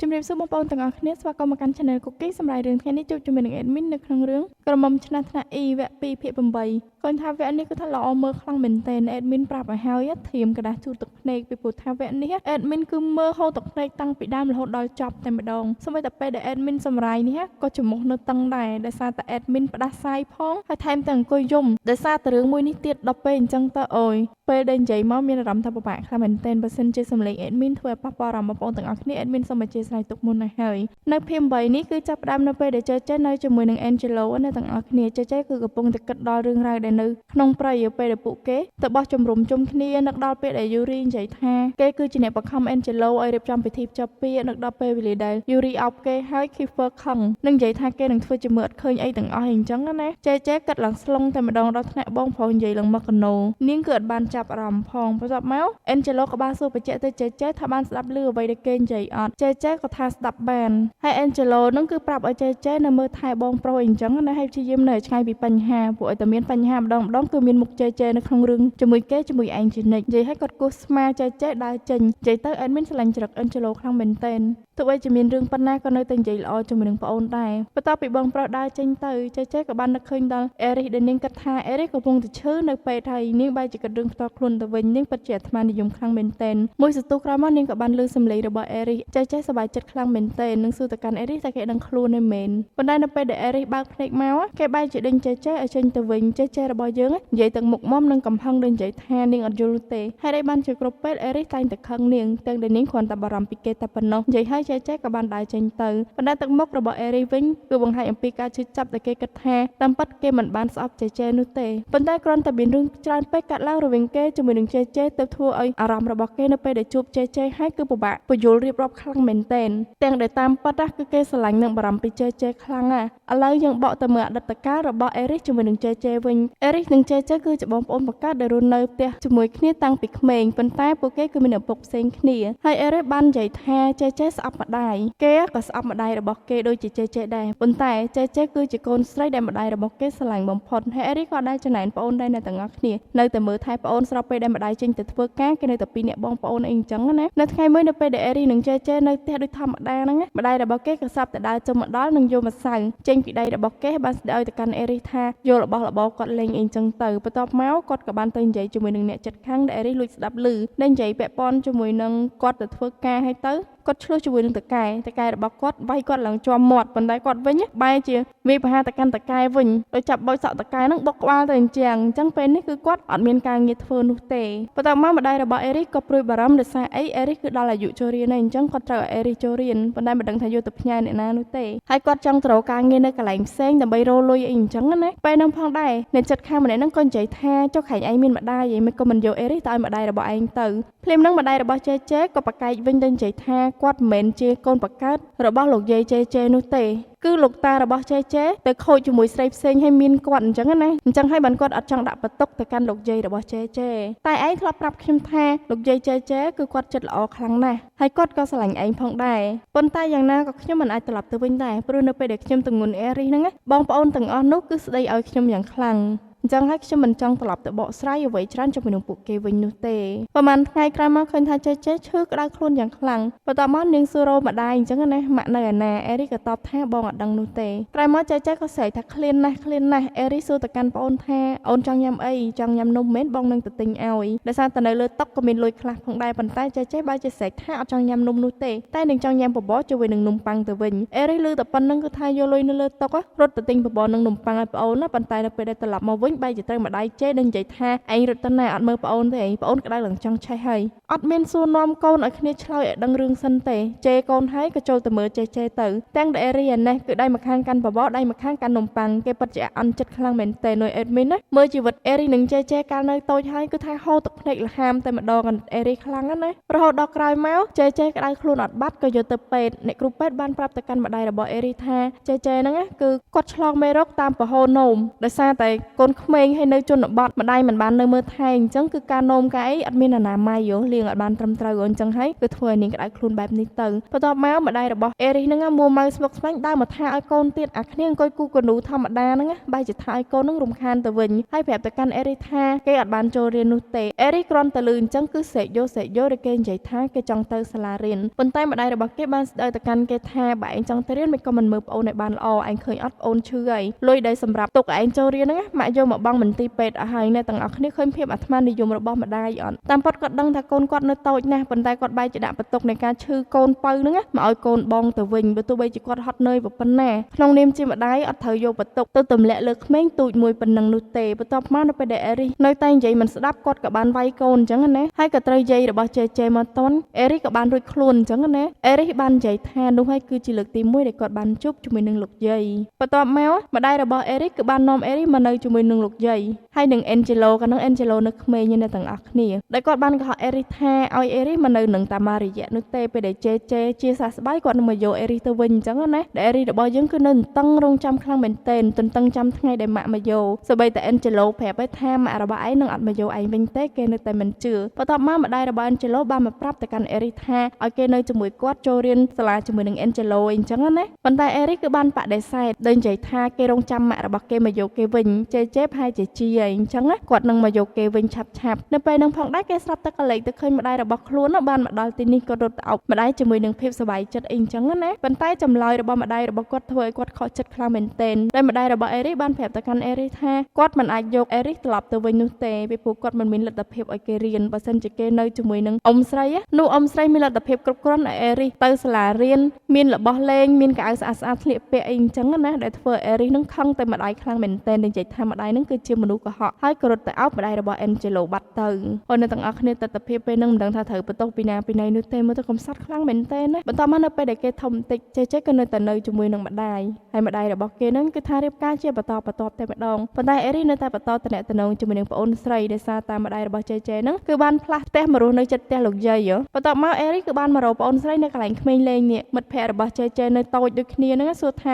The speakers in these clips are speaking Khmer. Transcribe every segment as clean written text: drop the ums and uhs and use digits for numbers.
ជំរាបសួរបងប្អូនទាំងអស់គ្នាស្វាគមន៍មកកាន់ Channel Cookie សម្រាប់រឿងថ្ងៃនេះជួបជាមួយនឹង Admin នៅក្នុងរឿងក្រមុំឆ្នះថ្នាក់ E វគ្គ2ភាគ8ឃើញថាវគ្គនេះគឺថាល្អមើលខ្លាំងមែនទែន Admin ប្រាប់ឲ្យហើយធៀមកដាស់ជូតទឹកភ្នែកពីព្រោះថាវគ្គនេះ Admin គឺមើលហូរទឹកភ្នែកតាំងពីដើមរហូតដល់ចប់តែម្ដងសូម្បីតែពេលដែល Admin សម្រាយនេះក៏ច្រមុះនៅតឹងដែរដោយសារតែ Admin ផ្ដាសាយផងហើយថែមទាំងអង្គុយយំដោយសារតែរឿងមួយនេះទៀតដល់ពេលអញ្ចឹងទៅអូយពេលដែលនិយាយមកមានអារម្មណ៍ថាពិបាកខ្លាំងមែនទែនបើសិនជាសំឡេង admin ធ្វើឲ្យប៉ះពាល់អារម្មណ៍បងប្អូនទាំងអស់គ្នា admin សូមអធ្យាស្រ័យទុកមុនណាហើយនៅភាគ8នេះគឺចាប់ផ្ដើមនៅពេលដែលចេចេនៅជាមួយនឹង Angelo ណាទាំងអស់គ្នាចេចេគឺកំពុងតែគិតដល់រឿងរ៉ាវដែលនៅក្នុងព្រៃពេលដែលពួកគេទៅបោះជំរំជុំគ្នានឹកដល់ពេលដែល Yuri និយាយថាគេគឺជាអ្នកបង្ខំ Angelo ឲ្យរៀបចំពិធីភ្ជាប់ពាក្យនឹកដល់ពេលវេលាដែល Yuri អោបគេហើយ Kiefer ខឹងនឹងនិយាយថាគេនឹងធ្វើជាមើលអត់ឃើញអីទាំងអស់អញ្ចឹងណាចេចេគិតឡើងស្លុងតែម្ដងដល់ថ្នាក់បងប្រុសនិយាយឡើងមកកណោនាងគឺអត់បានចាប់អារម្មណ៍ផងបន្ទាប់មក Angelo ក៏បានសួរបញ្ជាក់ទៅចេចេថាបានស្ដាប់ឮអ្វីដែលគេនិយាយអត់ចេចេក៏ថាស្ដាប់បានហើយ Angelo នឹងគឺប្រាប់ឲ្យចេចេនៅមើលថែបងប្រុសអីអញ្ចឹងណាហើយព្យាយាមនៅឲ្យឆ្ងាយពីបញ្ហាព្រោះឲ្យតែមានបញ្ហាម្ដងម្ដងគឺមានមុខចេចេនៅក្នុងរឿងជាមួយគេជាមួយឯងជានិច្ចនិយាយឲ្យគាត់គោះស្មាចេចេដើរចេញនិយាយទៅ admin ស្រឡាញ់ច្រឹក Angelo ខ្លាំងមែនទែនទោះបីជាមានរឿងប៉ុណ្ណាក៏នៅតែនិយាយល្អជាមួយនឹងប្អូនដែរបន្ទាប់ពីបងប្រុសដើរចេញទៅចេចេក៏បាននឹកឃើញដល់អេរីសដែលនាងគិតថាអេរីសកំពុងតែឈឺនៅពេទ្យហើយនាងបែរជាគិតរឿងផ្ទាល់ខ្លួនទៅវិញនាងពិតជាអាត្មានិយមខ្លាំងមែនទែនមួយសន្ទុះក្រោយមកនាងក៏បានឮសំឡេងរបស់អេរីសចេចេសប្បាយចិត្តខ្លាំងមែនទែននិងសួរទៅកាន់អេរីសថាគេដឹងខ្លួនឯមែនប៉ុន្តែនៅពេលដែលអេរីសបើកភ្នែកមកគេបែរជាដេញចេចេឲ្យចេញទៅវិញចេចេរបស់យើងនិយាយទាំងមុខមុំនិងកំហឹងដូចនិយាយថានាងអត់យល់នោះទេហេតុអីបានជាគ្រប់ពេលអេរីសតែងតែខឹងនាងទាំងដែលនាងគ្រាន់តែបារម្ភពីគេតែប៉ុណ្ណោះនិយាយហើយចេចេក៏បានដើរចេញទៅប៉ុន្តែទឹកមុខរបស់អេរីវិញគឺបង្ហាញអំពីការឈឺចាប់ដែលគេគិតថាតាមពិតគេមិនបានស្អប់ចេចេនោះទេប៉ុន្តែគ្រាន់តែមានរឿងច្រើនពេកកាត់ឡើងរវាងគេជាមួយនឹងចេចេទើបធ្វើឲ្យអារម្មណ៍របស់គេនៅពេលដែលជួបចេចេហើយគឺពិបាកពយល់រៀបរាប់ខ្លាំងមែនទែនទាំងដែលតាមពិតណាគឺគេស្រឡាញ់និងបារម្ភពីចេចេខ្លាំងណាស់ឥឡូវយើងបកទៅមើលអតីតកាលរបស់អេរីសជាមួយនឹងចេចេវិញអេរីសនិងចេចេគឺជាបងប្អូនបង្កើតដែលរស់នៅផ្ទះជាមួយគ្នាតាំងពីក្មេងប៉ុន្តែពួកគេគឺមានឪពុកផ្សេងគ្នាហើយអេរីសបាននិយាយថាចេចេស្អប់ម្ដាយគេក៏ស្អប់ម្ដាយរបស់គេដូចជាចេចេដែរប៉ុន្តែចេចេគឺជាកូនស្រីដែលម្ដាយរបស់គេស្រឡាញ់បំផុតហើយអេរីសក៏ដែរចំណែនប្អូនដែរអ្នកទាំងអស់គ្នានៅតែមើលថែប្អូនស្របពេលដែលម្ដាយចេញទៅធ្វើការគេនៅតែពីរនាក់បងប្អូនអីអញ្ចឹងណានៅថ្ងៃមួយនៅពេលដែលអេរីសនិងចេចេនៅផ្ទះដូចធម្មតាហ្នឹងម្ដាយរបស់គេក៏ស្រាប់តែដើរចុះមកដល់និងយកម្សៅចេញពីដៃរបស់គេបានស្ដីឲ្យទៅកាន់អេរីសថាយករបស់របរគាត់លេងអីអញ្ចឹងទៅបន្ទាប់មកគាត់ក៏បានទៅនិយាយជាមួយនឹងអ្នកចិត្តខាងដែលអេរីសលួចស្ដាប់ឮដែលនិយាយពាក់ព័ន្ធជាមួយនឹងគាត់ទៅធ្វើការហើយទៅគាត់ឆ្លោះជាមួយនឹងតកែតកែរបស់គាត់វាយគាត់ឡើងជាប់មាត់ប៉ុន្តែគាត់វិញបែរជាវាយប្រហារទៅកាន់តកែវិញដោយចាប់បោចសក់តកែហ្នឹងបុកក្បាលទៅអញ្ចឹងអញ្ចឹងពេលនេះគឺគាត់អត់មានការងារធ្វើនោះទេបន្ទាប់មកម្ដាយរបស់អេរីសក៏ព្រួយបារម្ភដោយសារអីអេរីសគឺដល់អាយុចូលរៀនហើយអញ្ចឹងគាត់ត្រូវឲ្យអេរីសចូលរៀនប៉ុន្តែមិនដឹងថាយកទៅផ្ញើអ្នកណានោះទេហើយគាត់ចង់ទៅរកការងារនៅកន្លែងផ្សេងដើម្បីរកលុយអីអញ្ចឹងណាពេលហ្នឹងផងដែរអ្នកចិត្តខាងម្នាក់ហ្នឹងក៏និយាយថាចុះខែងឯងមានម្ដាយឯងមិនក៏មិនយកអេរីសទៅឲ្យម្ដាយរបស់ឯងទៅភ្លាមហ្នឹងម្ដាយរបស់ចេចេក៏ប្រកែកវិញទៅនិយាយថាគាត់មិនមែនជាកូនបង្កើតរបស់លោកយាយចេចេនោះទេគឺលោកតារបស់ចេចេទៅខូចជាមួយស្រីផ្សេងហើយមានគាត់អញ្ចឹងណាអញ្ចឹងហើយបានគាត់អត់ចង់ដាក់បន្ទុកទៅកាន់លោកយាយរបស់ចេចេតែឯងធ្លាប់ប្រាប់ខ្ញុំថាលោកយាយចេចេគឺគាត់ចិត្តល្អខ្លាំងណាស់ហើយគាត់ក៏ស្រឡាញ់ឯងផងដែរប៉ុន្តែយ៉ាងណាក៏ខ្ញុំមិនអាចត្រឡប់ទៅវិញដែរព្រោះនៅពេលដែលខ្ញុំទងន់អេរីសហ្នឹងបងប្អូនទាំងអស់នោះគឺស្ដីឲ្យខ្ញុំយ៉ាងខ្លាំងអញ្ចឹងហើយខ្ញុំមិនចង់ត្រឡប់ទៅបកស្រាយអ្វីច្រើនជាមួយនឹងពួកគេវិញនោះទេប្រហែលថ្ងៃក្រោយមកឃើញថាចេចេឈឺក្តៅខ្លួនយ៉ាងខ្លាំងបន្ទាប់មកនាងសួររកម្ដាយអញ្ចឹងណាម៉ាក់នៅឯណាអេរីក៏តបថាបងអត់ដឹងនោះទេក្រោយមកចេចេក៏ស្រែកថាឃ្លានណាស់ឃ្លានណាស់អេរីសួរទៅកាន់ប្អូនថាអូនចង់ញ៉ាំអីចង់ញ៉ាំនំមែនបងនឹងទៅទិញឲ្យដោយសារតែនៅលើតុក៏មានលុយខ្លះផងដែរប៉ុន្តែចេចេបែរជាស្រែកថាអត់ចង់ញ៉ាំនំនោះទេតែនឹងចង់ញ៉ាំបបរជាមួយនឹងនំប៉័ងទៅវិញអេរីឮតែប៉ុណ្្នឹងគឺថាយកលុយនៅលើតុរត់ទៅទិញបបរនិងនំប៉័ងឲ្យប្អូនណាប៉ុន្តែនៅពេលដែលត្រឡប់មកវិញបែរជាត្រូវម្ដាយជេរនិងនិយាយថាឯងរត់ទៅណាអត់មើលប្អូនទេឯងប្អូនក្តៅឡើងចង់ឆេះហើយអត់មានសួរនាំកូនឲ្យគ្នាឆ្លើយឲ្យដឹងរឿងសិនទេជេរកូនហើយក៏ចូលទៅមើលចេចេទៅទាំងដែលអេរីអានេះគឺដៃម្ខាងកាន់បបរដៃម្ខាងកាន់នំប៉័ងគេពិតជាអន់ចិត្តខ្លាំងមែនទែននុយ admin ណាមើលជីវិតអេរីនិងចេចេកាលនៅតូចហើយគឺថាហូរទឹកភ្នែកលហាមតែម្ដងអេរីខ្លាំងណាស់រហូតដល់ក្រោយមកចេចេក្តៅខ្លួនអត់បាត់ក៏យកទៅពេទ្យអ្នកគ្រូពេទ្យបានប្រាប់ទៅកាន់ម្ដាយរបស់អេរីថាចេចេហ្នឹងគឺគាត់ឆ្លងមេរោគតាមពហូនោមដោយសារតែកូនក្ ក្មេងហើយនៅជនបទម្ដាយមិនបាននៅមើលថែអញ្ចឹងគឺការនោមការអីអត់មានអនាម័យយោលាងអត់បានត្រឹមត្រូវអញ្ចឹងហើយគឺធ្វើឲ្យនាងក្តៅខ្លួនបែបនេះទៅបន្ទាប់មកម្ដាយរបស់អេរីសហ្នឹងមួម៉ៅស្មុគស្មាញដើរមកថាឲ្យកូនទៀតអាគ្នាអង្គុយគូកនូធម្មតាហ្នឹងបែរជាថាឲ្យកូនហ្នឹងរំខានទៅវិញហើយប្រាប់ទៅកាន់អេរីសថាគេអត់បានចូលរៀននោះទេអេរីសគ្រាន់តែលឺអញ្ចឹងគឺស្រែកយោស្រែកយោឬគេនិយាយថាគេចង់ទៅសាលារៀនប៉ុន្តែម្ដាយរបស់គេបានស្ដីទៅកាន់គេថាបើឯងចង់ទៅរៀនមិនក៏មិនមើលប្អូនឲ្យបានល្អឯងឃើញអត់ប្អូនឈឺហើយលុយដែលសម្រាប់ទុកឯងចូលរៀនហ្នឹងម៉ាក់យកមកបង់មន្ទីរពេទ្យអស់ហើយអ្នកទាំងអស់គ្នាឃើញភាពអាត្មានិយមរបស់ម្ដាយអត់តាមពិតគាត់ដឹងថាកូនគាត់នៅតូចណាស់ប៉ុន្តែគាត់បែរជាដាក់បន្ទុកនៃការឈឺកូនពៅហ្នឹងមកឲ្យកូនបងទៅវិញបើទោះបីជាគាត់ហត់នឿយប៉ុណ្ណាក្នុងនាមជាម្ដាយអត់ត្រូវយកបន្ទុកទៅទម្លាក់លើក្មេងទូចមួយប៉ុណ្ណឹងនោះទេបន្ទាប់មកនៅពេលដែលអេរីសនៅតែនិយាយមិនស្ដាប់គាត់ក៏បានវាយកូនអញ្ចឹងណាហើយក៏ត្រូវយាយរបស់ជេជេមកតន់អេរីសក៏បានរួចខ្លួនអញ្ចឹងណាអេរីសបាននិយាយថានោះហើយគឺជាលើកទី1ដែលគាត់បានជួបជាមួយនឹងលោកយាយបន្ទាប់មកម្ដាយរបស់អេរីសគឺបាននាំអេរីសមកនៅជាមួយនឹងលោកយាយហើយនឹងអេនជេឡូកាលនោះអេនជេឡូនៅក្មេងអ្នកទាំងអស់គ្នាដែលគាត់បានកុហកអេរីសថាឲ្យអេរីសមកនៅនឹងតាម៉ារយៈនោះទេពេលដែលជេជេជាសះស្បើយគាត់នឹងមកយកអេរីសទៅវិញអញ្ចឹងណាដែលអេរីសរបស់យើងគឺនៅទន្ទឹងរង់ចាំខ្លាំងមែនទែនទន្ទឹងចាំថ្ងៃដែលម៉ាក់មកយកសូម្បីតែអេនជេឡូប្រាប់ឲ្យថាម៉ាក់របស់ឯងនឹងអត់មកយកឯងវិញទេគេនៅតែមិនជឿបន្ទាប់មកម្ដាយរបស់អេនជេឡូបានមកប្រាប់ទៅកាន់អេរីសថាឲ្យគេនៅជាមួយគាត់ចូលរៀនសាលាជាមួយនឹងអេនជេឡូអីអញ្ចឹងណាប៉ុន្តែអេរីសគឺបានបដិសេធដោយនិយាយថាគេរងចាំម៉ាក់របស់គេមកយកគេវិញជេជេប្រហែលជាជាអីអញ្ចឹងណាគាត់នឹងមកយកគេវិញឆាប់ឆាប់នៅពេលនឹងផងដែរគេស្រាប់តែកលេចទៅឃើញម្ដាយរបស់ខ្លួនបានមកដល់ទីនេះក៏រត់ទៅអោបម្ដាយជាមួយនឹងភាពសប្បាយចិត្តអីអញ្ចឹងណាប៉ុន្តែចម្លើយរបស់ម្ដាយរបស់គាត់ធ្វើឲ្យគាត់ខកចិត្តខ្លាំងមែនទែនដោយម្ដាយរបស់អេរីសបានប្រាប់ទៅកាន់អេរីសថាគាត់មិនអាចយកអេរីសត្រឡប់ទៅវិញនោះទេពីព្រោះគាត់មិនមានលទ្ធភាពឲ្យគេរៀនបើសិនជាគេនៅជាមួយនឹងអ៊ំស្រីនោះអ៊ំស្រីមានលទ្ធភាពគ្រប់គ្រាន់ឲ្យអេរីសទៅសាលារៀនមានរបស់លេងមានកៅអៅស្អាតស្អាតស្លៀកពាក់អីអញ្ចឹងណាដែលធ្វើឲ្យអេរីសនឹងខឹងតែម្ដាយខ្លាំងមែនទែននិយាយថាម្ដាយនឹងគឺជាមនុស្សកុហកហើយក៏រត់ទៅអោបម្ដាយរបស់អេនជេឡូបាត់ទៅអូននៅទាំងអស់គ្នាទស្សនភាពពេលនឹងមិនដឹងថាត្រូវបន្ទោសពីណាពីណីនោះទេមើលទៅកំសត់ខ្លាំងមែនទែនណាបន្ទាប់មកនៅពេលដែលគេធំបន្តិចចេចេក៏នៅតែនៅជាមួយនឹងម្ដាយហើយម្ដាយរបស់គេនឹងគឺថារៀបការជាបន្តបន្ទាប់តែម្ដងប៉ុន្តែអេរីនៅតែបន្តតំណងជាមួយនឹងប្អូនស្រីដោយសារតែម្ដាយរបស់ចេចេនឹងគឺបានផ្លាស់ផ្ទះមករស់នៅជិតផ្ទះលោកយាយបន្ទាប់មកអេរីគឺបានមករកប្អូនស្រីនៅកន្លែងក្មេងលេងនេះមិត្តភ័ក្តិរបស់ចេចេនៅតូចដូចគ្នានឹងសួរថ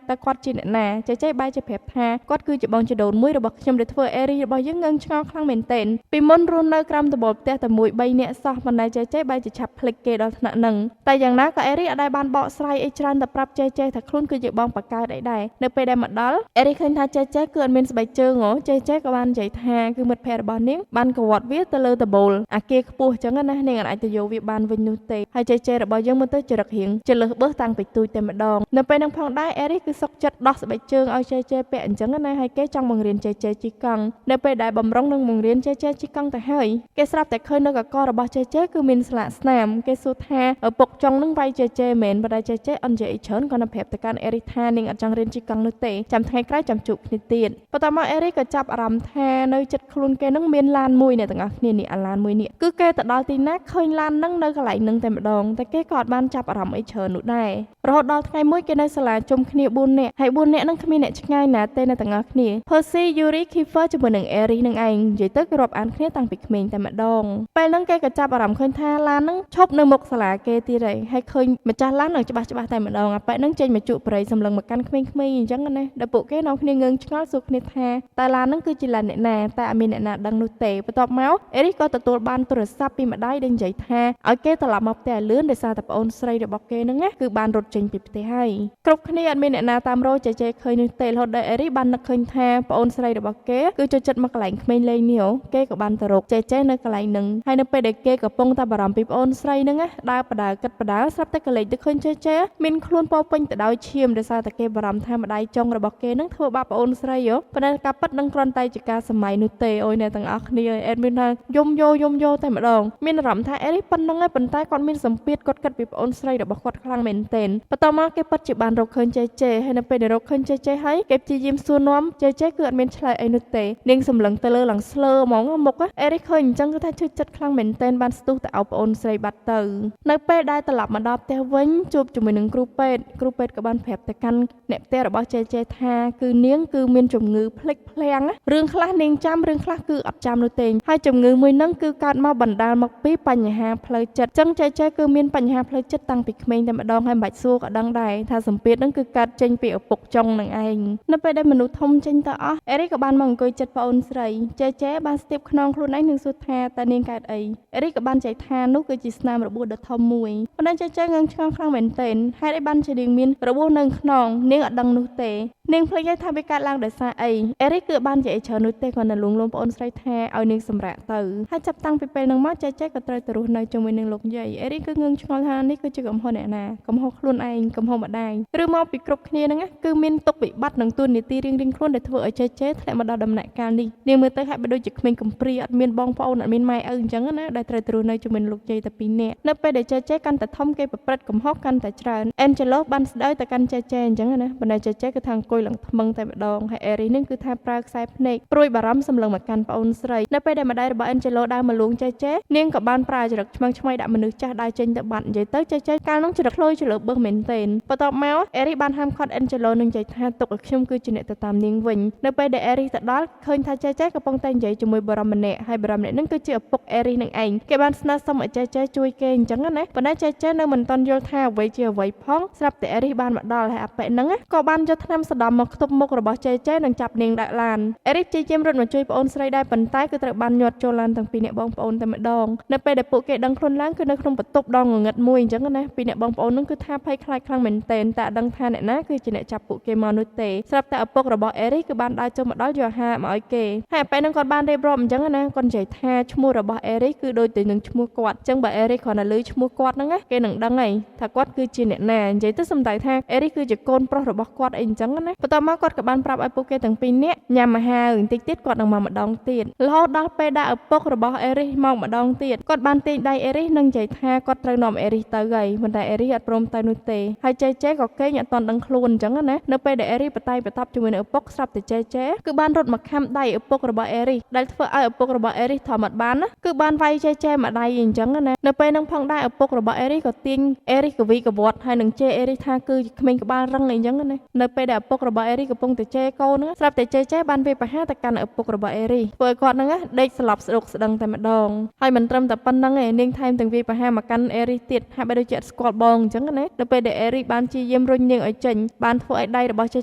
ាតើគាត់ជាអ្នកណាចេចេបែរជាប្រាប់ថាគាត់គឺជាបងជីដូនមួយរបស់ខ្ញុំដែលធ្វើអេរីរបស់យើងងឹងឆ្ងល់ខ្លាំងមែនទែនពីមុនរស់នៅក្រោមដំបូលផ្ទះតែមួយ3នាក់សោះប៉ុន្តែចេចេបែរជាឆាប់ភ្លេចគេដល់ថ្នាក់ហ្នឹងតែយ៉ាងណាក៏អេរីអត់ដែលបានបកស្រាយអីច្រើនតែប្រាប់ចេចេថាខ្លួនគឺជាបងបកើតអីដែរនៅពេលដែលមកដល់អេរីឃើញថាចេចេគឺអត់មានស្បែកជើងហ៎ចេចេក៏បាននិយាយថាគឺមិត្តភ័ក្តិរបស់នាងបានកវត្តវាទៅលើដំបូលអាគារខ្ពស់អញ្ចឹងណានាងអាចទៅយកវាបានវិញនោះទេហើយចេចេរបស់យើងមើលទៅចរិតរៀងចលឹះបឹសតាំងពីទូចតែម្ដងនៅពេលហ្នឹងផងដែរអេរីគឺសុកចិត្តដោះស្បែកជើងឲ្យចេចេពាក់អញ្ចឹងណាហើយគេចង់បង្រៀនចេចេជិះកង់នៅពេលដែលបំរុងនឹងបង្រៀនចេចេជិះកង់ទៅហើយគេស្រាប់តែឃើញនៅកករបស់ចេចេគឺមានស្លាកស្នាមគេសួរថាឪពុកចុងនឹងវាយចេចេមែនប៉ុន្តែចេចេអត់និយាយអីច្រើនគាត់នៅប្រាប់ទៅកាន់អេរីថានាងអត់ចង់រៀនជិះកង់នោះទេចាំថ្ងៃក្រោយចាំជួបគ្នាទៀតបន្ទាប់មកអេរីក៏ចាប់អារម្មណ៍ថានៅចិត្តខ្លួនគេនឹងមានឡានមួយអ្នកទាំងអស់គ្នានេះអាឡានមួយនេះគឺគេទៅដល់ទីណាឃើញឡាននឹងនៅកន្លែងនឹងតែម្ដងតែគេក៏អត់បានចាប់អារម្មណ៍អីច្រើននោះដែររហូតដល់ថ្ងៃមួយគេនៅសាលាជុំគ្នា4នាក់ហើយ4នាក់នឹងគ្មានអ្នកឆ្ងាយណាទេអ្នកទាំងអស់គ្នា Percy Yuri Kiefer ជាមួយនឹង Aries នឹងឯងនិយាយទៅគេរាប់អានគ្នាតាំងពីក្មេងតែម្ដងពេលហ្នឹងគេក៏ចាប់អារម្មណ៍ឃើញថាឡានហ្នឹងឈប់នៅមុខសាលាគេទៀតហើយហើយឃើញម្ចាស់ឡាននឹងច្បាស់ច្បាស់តែម្ដងអាប៉ែហ្នឹងចេញមកជក់ប្រៃសម្លឹងមកកាន់ក្មេងៗអញ្ចឹងណាដល់ពួកគេនាំគ្នាងើងឆ្ងល់សួរគ្នាថាតើឡានហ្នឹងគឺជាឡានអ្នកណាតែអត់មានអ្នកណាដឹងនោះទេបន្ទាប់មក Aries ក៏ទទួលបានទូរស័ព្ទពីម្ដាយដែលនិយាយថាឲ្យគេត្រឡប់មកផ្ទះឲ្យលឿនដោយសារតែប្អូនស្រីរបស់គេហ្នឹងណាគឺបានរត់ចេញពីផ្ទះហើយគ្រប់គ្នាអត់មានអ្នកណាតាមរកចេចេឃើញនោះទេរហូតដល់អេរីបាននឹកឃើញថាប្អូនស្រីរបស់គេគឺចូលចិត្តមកកន្លែងក្មេងលេងនេះគេក៏បានទៅរកចេចេនៅកន្លែងហ្នឹងហើយនៅពេលដែលគេកំពុងតែបារម្ភពីប្អូនស្រីហ្នឹងណាដើរបដើគិតបដើស្រាប់តែកលេចទៅឃើញចេចេមានខ្លួនពោពេញទៅដោយឈាមដោយសារតែគេបារម្ភថាម្ដាយចុងរបស់គេហ្នឹងធ្វើបាបប្អូនស្រីហ៎ប៉ុន្តែការពិតនឹងគ្រាន់តែជាការសម័យនោះទេអូយអ្នកទាំងអស់គ្នាអេដមានថាយំយោយំយោតែម្ដងមានអារម្មណ៍ថាអេរីប៉ុណ្្នឹងឯងប៉ុន្តែគាត់មានសម្ពាធគាត់គិតពីប្អូនស្រីរបស់គាត់ខ្លាំងមែនទែនបន្ទាប់មកគេពិតជាបានរកឃើញចេចេហើយនៅពេលដែលរកឃើញចេចេហើយគេព្យាយាមសួរនាំចេចេគឺអត់មានឆ្លើយអីនោះទេនាងសម្លឹងទៅលើឡើងស្លើហ្មងមុខអេរីឃើញអញ្ចឹងគឺថាឈឺចិត្តខ្លាំងមែនទែនបានស្ទុះទៅអោបប្អូនស្រីបាត់ទៅនៅពេលដែលត្រឡប់មកដល់ផ្ទះវិញជួបជាមួយនឹងគ្រូពេទ្យគ្រូពេទ្យក៏បានប្រាប់ទៅកាន់អ្នកផ្ទះរបស់ចេចេថាគឺនាងគឺមានជំងឺភ្លេចភ្លាំងរឿងខ្លះនាងចាំរឿងខ្លះគឺអត់ចាំនោះទេហើយជំងឺមួយហ្នឹងគឺកើតមកបណ្ដាលមកពីបញ្ហាផ្លូវចិត្តចឹងចេចេគឺមានបញ្ហាផ្លូវចិត្តតាំងពីក្មេងតែម្ដងហើយមិនបាច់សួរក៏ដឹងដែរថាសម្ពាធហ្នឹងគឺកើតចេញ ពីឪពុកចុងនឹងឯងនៅពេលដែលមនុស្សធំចេញទៅអស់អេរីក៏បានមកអង្គុយចិត្តប្អូនស្រីចេចេបានស្ទាបខ្នងខ្លួនឯងនិងសួរថាតើនាងកើតអីអេរីក៏បានចែកថានោះគឺជាស្នាមរបួសដ៏ធំមួយប៉ុន្តែចេចេងឿងឆ្ងល់ខ្លាំងមែនទែនហេតុអីបានជានាងមានរបួសនៅខ្នងនាងអត់ដឹងនោះទេនាងភ្លេចហើយថាវាកើតឡើងដោយសារអីអេរីគឺបាននិយាយច្រើននោះទេគាត់នៅលួងលោមប្អូនស្រីថាឲ្យនាងសម្រាកទៅហើយចាប់តាំងពីពេលហ្នឹងមកចេចេក៏ត្រូវទៅរស់នៅជាមួយនឹងលោកយាយអេរីគឺងឿងឆ្ងល់ថានេះគឺជាកំហុសអ្នកណាកំហុសខ្លួនឯងកំហុសម្ដាយឬមកពីគ្រប់គ្នាហ្នឹងគឺមានទុកវិបត្តិនិងទួនាទីរៀងៗខ្លួនដែលធ្វើឲ្យចេចេធ្លាក់មកដល់ដំណាក់កាលនេះនាងមើលទៅហាក់បីដូចជាក្មេងកំព្រាអត់មានបងប្អូនអត់មានម៉ែឪអញ្ចឹងណាដែលត្រូវទៅរស់នៅជាមួយលោកយាយតែពីរនាក់នៅពេលដែលចេចេកាន់តែធំគេប្រព្រឹត្តកំហុសកាន់តែច្រើនអេនជេឡូបានស្ដីទៅកាន់ចេចេអញ្ចឹងណាប៉ុន្តែចេចេគឺថាអង្គុយឡើងថ្មឹងតែម្ដងហើយអេរីនឹងគឺថាប្រើខ្សែភ្នែកព្រួយបារម្ភសម្លឹងមកកាន់ប្អូនស្រីនៅពេលដែលម្ដាយរបស់អេនជេឡូដើរមកលួងចេចេនាងក៏បានប្រើចរិតឆ្មើងឆ្មៃដាក់មនុស្សចាស់ដើរចេញទៅបាត់និយាយទៅចេចេកាលនោះចរិតឃ្លោយចលើបឹសមែនទែនបន្ទាប់មកអេរីបានហាមឃាត់អេនជេឡូនឹងនិយាយថាទុកឲ្យខ្ញុំគឺជាអ្នកទៅតាមនាងវិញនៅពេលដែលអេរីទៅដល់ឃើញថាចេចេកំពុងតែនិយាយជាមួយបរិមម្នាក់ហើយបរិមម្នាក់នឹងគឺជាឪពុកអេរីនឹងឯងគេបានស្នើសុំឲ្យចេចេជួយគេអញ្ចឹងណាប៉ុន្តែចេចេនៅមិនទាន់យល់ថាអ្វីជាអ្វីផងស្រាប់តែអេរីបានមកដល់ហើយអាប៉ែហ្នឹងក៏បានយកថ្នាំសដំមកខ្ទប់មុខរបស់ចេចេនិងចាប់នាងដាក់ឡានអេរីព្យាយាមរត់មកជួយប្អូនស្រីដែរប៉ុន្តែគឺត្រូវបានញាត់ចូលឡានទាំងពីរអ្នកបងប្អូនតែម្ដងនៅពេលដែលពួកគេដឹងខ្លួនឡើងគឺនៅក្នុងបន្ទប់ដ៏ងងឹតមួយអញ្ចឹងណាពីរអ្នកបងប្អូននឹងគឺថាភ័យខ្លាចខ្លាំងមែនទែនតែដឹងថាអ្នកណាគឺជាអ្នកចាប់ពួកគេមកនោះទេស្រាប់តែឪពុករបស់អេរីគឺបានដើរចូលមកដល់យកអាហារមកឲ្យគេហើយអាប៉ែនឹងគាត់បានរៀបរាប់អញ្ចឹងណាគាត់និយាយថាឈ្មោះរបស់អេរីគឺដូចទៅនឹងឈ្មោះគាត់អញ្ចឹងបើអេរីគ្រាន់តែឮឈ្មោះគាត់ហ្នឹងគេនឹងដឹងហើយថាគាត់គឺជាអ្នកណានិយាយទៅសំដៅថាអេរីគឺជាកូនប្រុសរបស់គាត់អីអញ្ចឹងណាបន្ទាប់មកគាត់ក៏បានប្រាប់ឲ្យពួកគេទាំងពីរនាក់ញ៉ាំអាហារបន្តិចទៀតគាត់នឹងមកម្ដងទៀតរហូតដល់ពេលដែលឪពុករបស់អេរីមកម្ដងទៀតគាត់បានទាញដៃអេរីនិងនិយាយថាគាត់ត្រូវនាំអេរីទៅហើយប៉ុន្តែអេរីអត់ព្រមទៅនោះទេហើយចេចេក៏គេងអត់ទាន់ដឹងខ្លួនអញ្ចឹងណានៅពេលដែលអេរីបតៃបតប់ជាមួយនឹងឪពុកស្រាប់តែចេចេគឺបានរត់មកខាំដៃឪពុករបស់អេរីដែលធ្វើឲ្យឪពុករបស់អេរីធំអត់បានណាគឺបានវាយចេចេមួយដៃអញ្ចឹងណានៅពេលហ្នឹងផងដែរឪពុករបស់អេរីក៏ទាញអេរីកវីកវត្តហើយនឹងជេរអេរីថាគឺក្មេងក្បាលរឹងអីអញ្ចឹងណានៅពេលដែលឪពុករបស់អេរីកំពុងតែជេរកូនហ្នឹងស្រាប់តែចេចេបានវាយប្រហារទៅកាន់ឪពុករបស់អេរីធ្វើឲ្យគាត់ហ្នឹងដេកស្លាប់ស្ដុកស្ដឹងតែម្ដងហើយមិនត្រឹមតែប៉ុណ្្នឹងឯងនាងថែមទាំងវាយប្រហារមកកាន់អេរីទៀតហាក់បីដូចជាអត់ស្គាល់បងអញ្ចឹងណានៅពេលដែលអេរីបានជាយាមរុញនាងឲ្យចេញបានធ្វើឲ្យដៃរបស់ច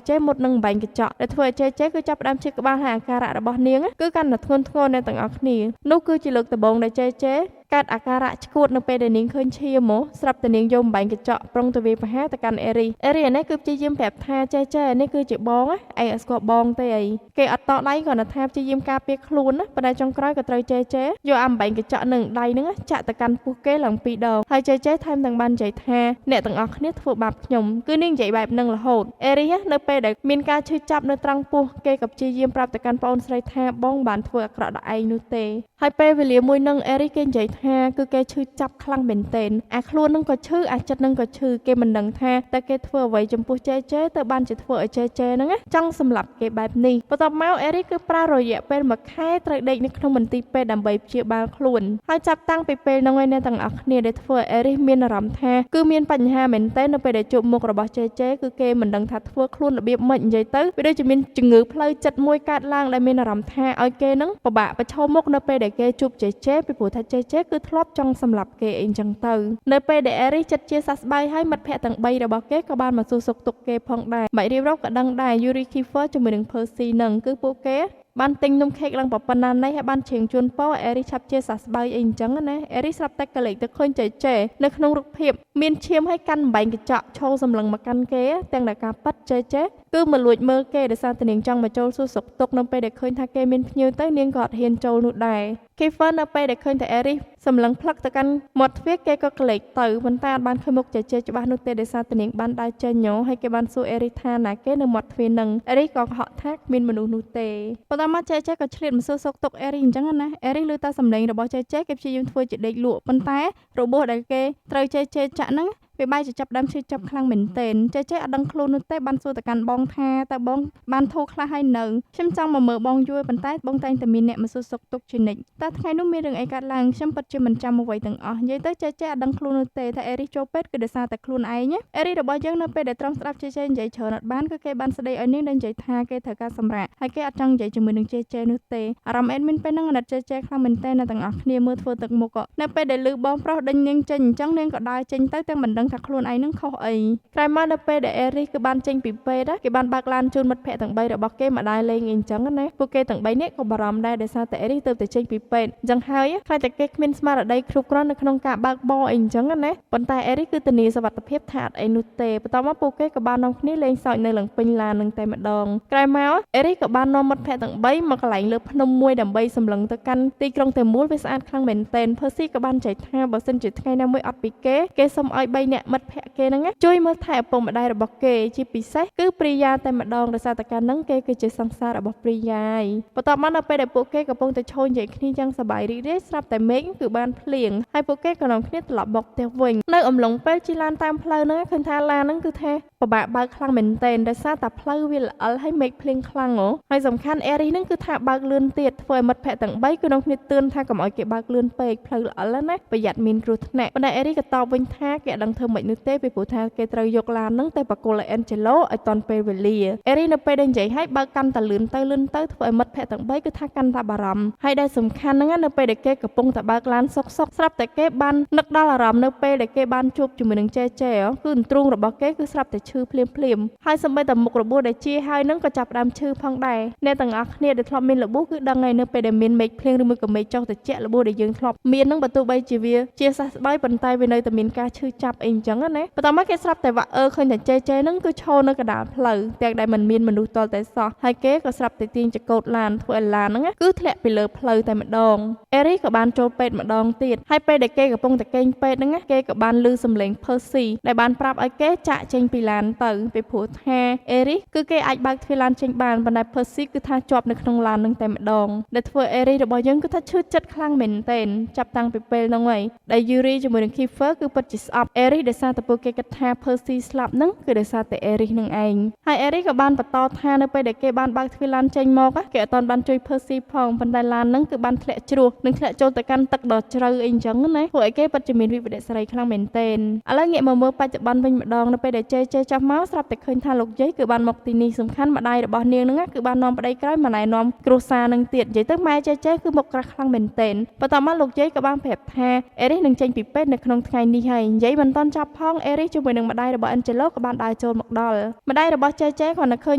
េចេមុតនឹងបំបែងកញ្ចក់ដែលធ្វើឲ្យចេចេគឺចាប់ផ្ដើមឈឺក្បាលហើយអាការៈរបស់នាងគឺកាន់តែធ្ងន់ធ្ងរអ្នកទាំងអស់គ្នានោះគឺជាលើកដំបូងដែលចេចេកើតអាការៈឈួតនៅពេលដែលនាងឃើញឈាមស្រាប់តែនាងយកបំបែងកញ្ចក់ប្រុងទៅវាយប្រហារទៅកាន់អេរីអេរីអានេះគឺព្យាយាមប្រាប់ថាចេចេនេះគឺជាបងឯងអត់ស្គាល់បងទេអីគេអត់តដៃគ្រាន់តែថាព្យាយាមការពារខ្លួនណាប៉ុន្តែចុងក្រោយក៏ត្រូវចេចេយកអាបំបែងកញ្ចក់នឹងដៃហ្នឹងចាក់ទៅកាន់ពោះគេឡើងពីរដងហើយចេចេថែមទាំងបាននិយាយថាអ្នកទាំងអស់គ្នាធ្វើបាបខ្ញុំគឺនាងនិយាយបែបហ្នឹងរហូតអេរីនៅពេលដែលមានការឈឺចាប់នៅត្រង់ពោះគេក៏ព្យាយាមប្រាប់ទៅកាន់ប្អូនស្រីថាបងបានធ្វើអាក្រក់ដល់ឯងនោះទេហើយពេលវេលាមួយនឹងអេរីគេនិយាយថាគឺគេឈឺចាប់ខ្លាំងមែនទែនអាខ្លួននឹងក៏ឈឺអាចិត្តនឹងក៏ឈឺគេមិនដឹងថាតើគេធ្វើអ្វីចំពោះចេចេទៅបានជាធ្វើឲ្យចេចេហ្នឹងចង់សម្លាប់គេបែបនេះបន្ទាប់មកអេរីគឺប្រើរយៈពេលមួយខែត្រូវដេកនៅក្នុងមន្ទីរពេទ្យដើម្បីព្យាបាលខ្លួនហើយចាប់តាំងពីពេលហ្នឹងឯអ្នកទាំងអស់គ្នាដែលធ្វើឲ្យអេរីមានអារម្មណ៍ថាគឺមានបញ្ហាមែនទែននៅពេលដែលជួបមុខរបស់ចេចេគឺគេមិនដឹងថាធ្វើខ្លួនរបៀបម៉េចនិយាយទៅវាដូចជាមានជំងឺផ្លូវចិត្តមួយកើតឡើងដែលមានអារម្មណ៍ថាឲ្យគេហ្នឹងពិបាកប្រឈមមុខនៅពេលដែលគេជួបចេចេពីព្រោះថាចេចេគឺធ្លាប់ចង់សម្លាប់គេអីចឹងទៅនៅពេលដែលអេរីចិត្តជាសះស្បើយហើយមិត្តភ័ក្តិទាំង3របស់គេក៏បានមកសួរសុខទុក្ខគេផងដែរបាច់រៀបរាប់ក៏ដឹងដែរ Yuri Kiefer ជាមួយនឹង Percy នឹងគឺពួកគេបានទិញនំខេកឡើងប៉ុណ្ណាណីហើយបានច្រៀងជូនពរអេរីឆាប់ជាសះស្បើយអីអញ្ចឹងណាអេរីស្រាប់តែកលេចទៅឃើញចេចេនៅក្នុងរូបភាពមានឈាមហើយកាន់បំបែងកញ្ចក់ឈរសម្លឹងមកកាន់គេទាំងដែលការប៉ັດចេចេគឺមកលួចមើលគេដោយសារតែនាងចង់មកចូលសួរសុខទុក្ខនៅពេលដែលឃើញថាគេមានភ្ញៀវទៅនាងក៏អត់ហ៊ានចូលនោះដែរ Kiefer នៅពេលដែលឃើញតែអេរីសម្លឹងផ្លឹកទៅកាន់មាត់ទ្វារគេក៏ក្លែកទៅប៉ុន្តែអត់បានឃើញមុខចេចេច្បាស់នោះទេដោយសារតែនាងបានដើរចេញញហើយគេបានសួរអេរីថាណាគេនៅមាត់ទ្វារនឹងអេរីក៏កុហកថាគ្មានមនុស្សនោះទេបន្ទាប់មកចេចេក៏ឆ្លៀតមកសួរសុខទុក្ខអេរីអញ្ចឹងណាអេរីឮតែសំឡេងរបស់ចេចេគេព្យាយាមធ្វើជាដេកលក់ប៉ុន្តែរបួសដែលគេត្រូវចេចេចាក់ហ្នឹងវាបែរជាចាប់ដើមឈឺចាប់ខ្លាំងមែនទែនចេចេអត់ដឹងខ្លួននោះទេបានសួរទៅកាន់បងថាតើបងបានធូរខ្លះហើយនៅខ្ញុំចង់មកមើលបងយូរប៉ុន្តែបងតែងតែមានអ្នកមកសួរសុខទុក្ខជានិច្ចតើថ្ងៃនោះមានរឿងអីកើតឡើងខ្ញុំពិតជាមិនចាំអ្វីទាំងអស់និយាយទៅចេចេអត់ដឹងខ្លួននោះទេថាអេរីចូលពេទ្យគឺដោយសារតែខ្លួនឯងអេរីរបស់យើងនៅពេលដែលត្រង់ស្ដាប់ចេចេនិយាយច្រើនអត់បានគឺគេបានស្ដីឲ្យនាងដែលនិយាយថាគេត្រូវការសម្រាកហើយគេអត់ចង់និយាយជាមួយនឹងចេចេនោះទេអារម្មណ៍អេដមីនពេលហ្នឹងអាណិតចេចេខ្លាំងមែនទែនអ្នកទាំងអស់គ្នាមើលធ្វើទឹកមុខនៅពេលដែលលឺបងប្រុសដេញនាងចេញអញ្ចឹងនាងក៏ដើរចេញទៅទាំងមិនដឹង ដឹងថាខ្លួនឯងនឹងខុសអីក្រោយមកនៅពេលដែលអេរីសគឺបានចេញពីពេទ្យគេបានបើកឡានជូនមិត្តភ័ក្តិទាំង3របស់គេមកដើរលេងអីអញ្ចឹងណាពួកគេទាំង3នាក់ក៏បារម្ភដែរដោយសារតែអេរីសទៅតែចេញពីពេទ្យអញ្ចឹងហើយខ្លាចតែគេគ្មានស្មារតីគ្រប់គ្រាន់នៅក្នុងការបើកបរអីអញ្ចឹងណាប៉ុន្តែអេរីសគឺធានាសុវត្ថិភាពថាអត់អីនោះទេបន្ទាប់មកពួកគេក៏បាននាំគ្នាលេងសើចនៅឡើងពេញឡាននឹងតែម្ដងក្រោយមកអេរីសក៏បាននាំមិត្តភ័ក្តិទាំង3មកកន្លែងលើភ្នំមួយដើម្បីសម្លឹងទៅកាន់ទីក្រុងទាំងមូលវាស្អាតខ្លាំងមែនទែនភឺស៊ីក៏បានចែកថាបើសិនជាថ្ងៃណាមួយអត់ពីគេគេសូមឲ្យ3នាក់មិត្តភ័ក្តិគេហ្នឹងជួយមើលថែឪពុកម្ដាយរបស់គេជាពិសេសគឺព្រិយាតែម្ដងដោយសារតែកាលហ្នឹងគេគឺជាសង្សាររបស់ព្រិយាយបន្ទាប់មកនៅពេលដែលពួកគេកំពុងតែឈរនិយាយគ្នាយ៉ាងសប្បាយរីករាយស្រាប់តែមេឃគឺបានភ្លៀងហើយពួកគេក៏នាំគ្នាត្រឡប់មកផ្ទះវិញនៅអំឡុងពេលជិះឡានតាមផ្លូវហ្នឹងឃើញថាឡានហ្នឹងគឺថាពិបាកបើកខ្លាំងមែនទែនដោយសារតែផ្លូវវាល្អិលហើយមេឃភ្លៀងខ្លាំងហ៎ហើយសំខាន់អេរីសហ្នឹងគឺថាបើកលឿនទៀតធ្វើឲ្យមិត្តភ័ក្តិទាំង3គឺនាំគ្នាទឿនថាកុំឲ្យគេបើកលឿនពេកផ្លូវល្អិលណាប្រយ័ត្នមានគ្រោះថ្នាក់ប៉ុន្តែអេរីសក៏តបវិញថាគេអត់ដឹងធ្វើម៉េចនោះទេពីព្រោះថាគេត្រូវយកឡានហ្នឹងទៅបកគលឲ្យអេនជេឡូឲ្យទាន់ពេលវេលាអេរីសនៅពេលដែលនិយាយឲ្យបើកកាន់តែលឿនទៅលឿនទៅធ្វើឲ្យមិត្តភ័ក្តិទាំង3គឺថាកាន់តែបារម្ភហើយដែលសំខាន់ហ្នឹងនៅពេលដែលគេកំពុងតែបើកឡានសុកសុកស្រាប់តែគេបាននឹកដល់អារម្មណ៍នៅពេលដែលគេបានជួបជាមួយនឹងចេចេគឺអន្ទ្រូងរបស់គេគឺស្រាប់តែឈឺភ្លាមភ្លាមហើយសូម្បីតែមុខរបួសដែលជាហើយនឹងក៏ចាប់ផ្ដើមឈឺផងដែរអ្នកទាំងអស់គ្នាដែលធ្លាប់មានរបួសគឺដឹងហើយនៅពេលដែលមានមេឃភ្លៀងឬមួយក៏មេឃចុះត្រជាក់របួសដែលយើងធ្លាប់មាននឹងបើទោះបីជាវាជាសះស្បើយប៉ុន្តែវានៅតែមានការឈឺចាប់អីអញ្ចឹងណាបន្ទាប់មកគេស្រាប់តែវាក់អើឃើញតែចេចេនឹងគឺឈរនៅកណ្ដាលផ្លូវទាំងដែលមិនមានមនុស្សទាល់តែសោះហើយគេក៏ស្រាប់តែទាញចកោតឡានធ្វើឲ្យឡានហ្នឹងគឺធ្លាក់ពីលើផ្លូវតែម្ដងអេរីក៏បានចូលពេទ្យម្ដងទៀតហើយពេលដែលគេកំពុងតែគេងពេទ្យហ្នឹងគេក៏បានឮសំឡេងភឺស៊ីដែលបានប្រាប់ឲ្យគេចាក់ចេញពីឡានទៅពីព្រោះថាអេរីគឺគេអាចបើកទ្វារឡានចេញបានប៉ុន្តែភឺស៊ីគឺថាជាប់នៅក្នុងឡាននឹងតែម្ដងដែលធ្វើអេរីរបស់យើងគឺថាឈឺចិត្តខ្លាំងមែនទែនចាប់តាំងពីពេលហ្នឹងហើយដែលយូរីជាមួយនឹង Kiefer គឺពិតជាស្អប់អេរីដោយសារតែពួកគេគិតថា Percy ស្លាប់ហ្នឹងគឺដោយសារតែអេរីនឹងឯងហើយអេរីក៏បានបន្តថានៅពេលដែលគេបានបើកទ្វារឡានចេញមកគេអត់ទាន់បានជួយ Percy ផងប៉ុន្តែឡានហ្នឹងគឺបានធ្លាក់ជ្រោះនិងធ្លាក់ចូលទៅកាន់ទឹកដ៏ជ្រៅអីអញ្ចឹងណាពួកឯគេពិតជាមានវិបត្តិសេរីខ្លាំងមែនទែនឥឡូវងាកមកមើលបច្ចុប្បន្នវិញម្ដងនៅពេលដែលចេចេចោះមកស្រាប់តែឃើញថាលោកយាយគឺបានមកទីនេះសំខាន់ម្ដាយរបស់នាងហ្នឹងគឺបាននាំប្តីក្រោយមកណែនាំគ្រួសារនឹងទៀតនិយាយទៅម៉ែចេចេគឺមកក្រាស់ខ្លាំងមែនទែនបន្ទាប់មកលោកយាយក៏បានប្រាប់ថាអេរីសនឹងចេញពីពេទ្យនៅក្នុងថ្ងៃនេះហើយនិយាយមិនទាន់ចប់ផងអេរីសជាមួយនឹងម្ដាយរបស់អេនជេឡូក៏បានដើរចូលមកដល់ម្ដាយរបស់ចេចេគាត់នៅឃើញ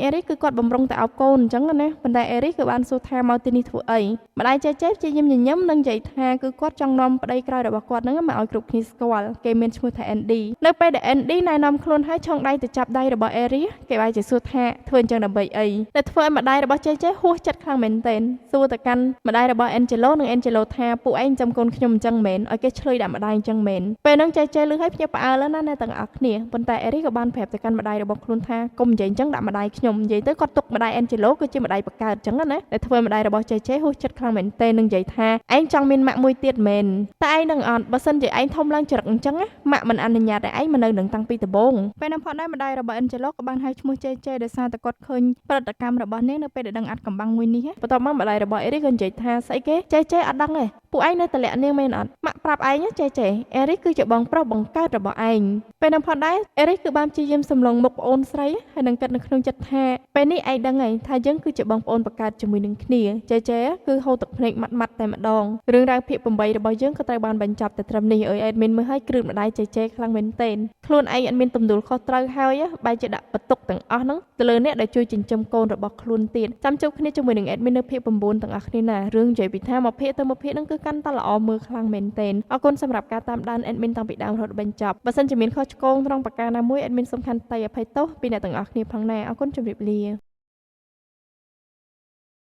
អេរីសគឺគាត់បំរុងតែអោបកូនអញ្ចឹងណាប៉ុន្តែអេរីសគឺបានសួរថាមកទីនេះធ្វើអីម្ដាយចេចេព្យាយាមញញឹមនិងនិយាយថាគឺគាត់ចង់នាំប្តីក្រោយរបស់គាត់ហ្នឹងមកឲ្យគ្រប់គ្នាស្គាល់គេមានឈ្មោះថា Andy នៅពេលដែល Andy ណែនាំខ្លួនឲ្យឆុងដៃទៅចាប់ដៃរបស់អេរីសគេបែរជាសួរថាធ្វើអញ្ចឹងដើម្បីអីដែលធ្វើឲ្យម្ដាយរបស់ចេចេហួសចិត្តខ្លាំងមែនទែនសួរទៅកាន់ម្ដាយរបស់ Angelo និង Angelo ថាពួកឯងចាំកូនខ្ញុំអញ្ចឹងមែនឲ្យគេឆ្លើយដាក់ម្ដាយអញ្ចឹងមែនពេលហ្នឹងចេចេលឺឲ្យភ្ញាក់ផ្អើលណាស់អ្នកទាំងអស់គ្នាប៉ុន្តែអេរីក៏បានប្រាប់ទៅកាន់ម្ដាយរបស់ខ្លួនថាកុំនិយាយអញ្ចឹងដាក់ម្ដាយខ្ញុំនិយាយទៅគាត់ទុកម្ដាយ Angelo គឺជាម្ដាយបង្កើតអញ្ចឹងណាដែលធ្វើម្ដាយរបស់ចេចេហួសចិត្តខ្លាំងមែនទែននឹងនិយាយថាឯងចង់មានម៉ាក់មួយទៀតមែនតែឯងនឹងអត់បើសិនជាឯងធំឡើងចរិតអញ្ចឹងម៉ាក់មិនអនុញ្ញាតឲ្យឯងមកនៅនឹងតាំងពីដំបូងពេលហ្នឹងផងដែរម្ដាយរបស់ Angelo ក៏បានហៅឈ្មោះចេចេដោយសារតែគាត់ឃើញប្រតិកម្មរបស់នាងនៅពេលដែលដឹងអាត់កំបាំងមួយនេះបន្ទាប់មកម្ដាយរបស់អេរីក៏និយាយថាស្អីគេចេចេអត់ដឹងទេពួកឯងនៅតែលាក់នាងមែនអត់ម៉ាក់ប្រាប់ឯងចេចេអេរីគឺជាបងប្រុសបង្កើតរបស់ឯងពេលហ្នឹងផងដែរអេរីគឺបានព្យាយាមសម្លឹងមុខប្អូនស្រីហើយនឹងគិតនៅក្នុងចិត្តថាពេលនេះឯងដឹងហើយថាយើងគឺជាបងប្អូនបង្កើតជាមួយនឹងគ្នាចេចេគឺហូរទឹកភ្នែកម៉ាត់ម៉ាត់តែម្ដងរឿងរ៉ាវភាគ8របស់យើងក៏ត្រូវបានបញ្ចប់តែត្រឹមនេះអើយអេដមីនមើលឲ្យគ្រឹះម្ដាយចេចេខ្លាំងមែនទែនខ្លួនឯងអត់មានទំនួលខុសត្រូវហើយបែរជាដាក់បន្ទុកទាំងអស់ហ្នឹងទៅលើអ្នកដែលជួយចិញ្ចឹមកូនរបស់ខ្លួនទៀតចាំជួបគ្នាជាមួយនឹងអេដមីននៅភាគ9ទាំងអស់គ្នាណារឿងនិយាយពីថាមួយភាគទៅមួយភាគហ្នឹងគឺកាន់តែល្អមើលខ្លាំងមែនទែនអរគុណសម្រាប់ការតាមដានអេដមីនតាំងពីដើមរហូតដល់បញ្ចប់បើសិនជាមានខុសឆ្គងត្រង់ប្រការណាមួយអេដមីនសំខាន់តែអភ័យទោសពីអ្នកទាំងអស់គ្នាផងណាអរគុណជម្រាបលា។